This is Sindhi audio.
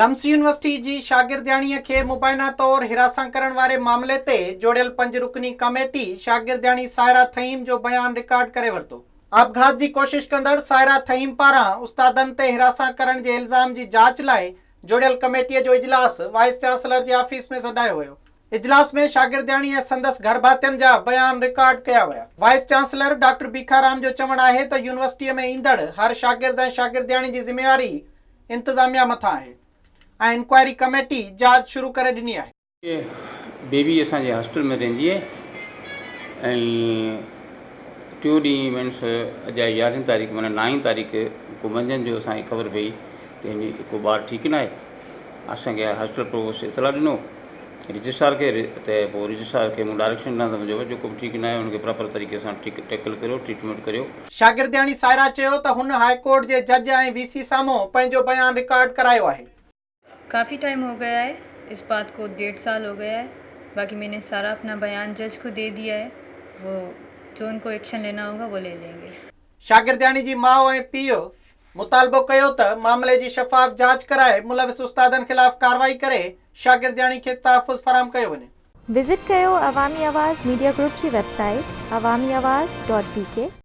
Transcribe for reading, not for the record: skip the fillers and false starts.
لمس يونيورسٽي جي شاگردياڻيء کي مبينا طور هراسان ڪرڻ واري معاملي تي جوڙيل پنج رڪني ڪميٽي شاگردياڻي سائره ٿهيم جو بيان رڪارڊ ڪري ورتو. آپگهات جي ڪوشش ڪندڙ سائره ٿهيم پاران استادن تي هراسان ڪرڻ جي الزام جي جاچ لاء جوڙيل ڪميٽيء جو اجلاس وائيس چانسلر جي آفيس ۾ سڏايو ويو. اجلاس ۾ شاگردياڻي ۽ سندس گهرڀاتين جا بيان رڪارڊ ڪيا ويا. وائيس چانسلر ڊاڪٽر بيکارام جو چوڻ آهي ته يونيورسٽيء ۾ ايندڙ هر شاگرد ۽ شاگردياڻي جي ذميواري انتظاميا مٿان آهي ۽ انڪوائري ڪميٽي جاچ شروع ڪري ڏني آهي. بيبي اسان جي هاسٽل ۾ رهندي آهي ۽ ٽيون ڏينهن مينس اڄ آهي يارهين تاريخ معنيٰ نائين تاريخ ڪو منجهند جو اسان کي خبر پئي ته هن ڪو ٻار ٺيڪ ناهي اسان کي هاسٽل پرووسٽ اطلاع ڏنو رجسٽرار کي ته پوء رجسٽرار کي مون ڊائريڪشن ڏنا ته منهنجو جيڪو به ٺيڪ ناهي ان کي پراپر طريقي سان ٺيڪ ٽيڪل ڪريو ٽريٽمينٽ ڪريو. شاگردياڻي سائره چيو ته هن هاء ڪورٽ جي جج ۽ وي سي سامهون پنهنجو بيان رڪارڊ ڪرايو آهي. ڪافي ٽائيم هو گيا هي اس بات ڪو ڊيڙھ سال هو گيا هي باقي مين ني سارا اپنا بيان جج ڪو the ديا هي وو جو ان ڪو ايڪشن لينا هوگا وو لي لينگي. شاگردياڻي جي ماء ۽ پيء مطالبو ڪيو ته معاملي جي شفاف جاچ ڪرائي ملوث استادن خلاف ڪارروائي ڪري شاگردياڻي کي تحفظ فراهم ڪيو وڃي. وزٽ ڪيو عوامي آواز ميڊيا گروپ جي website Awami Awaz dot B K.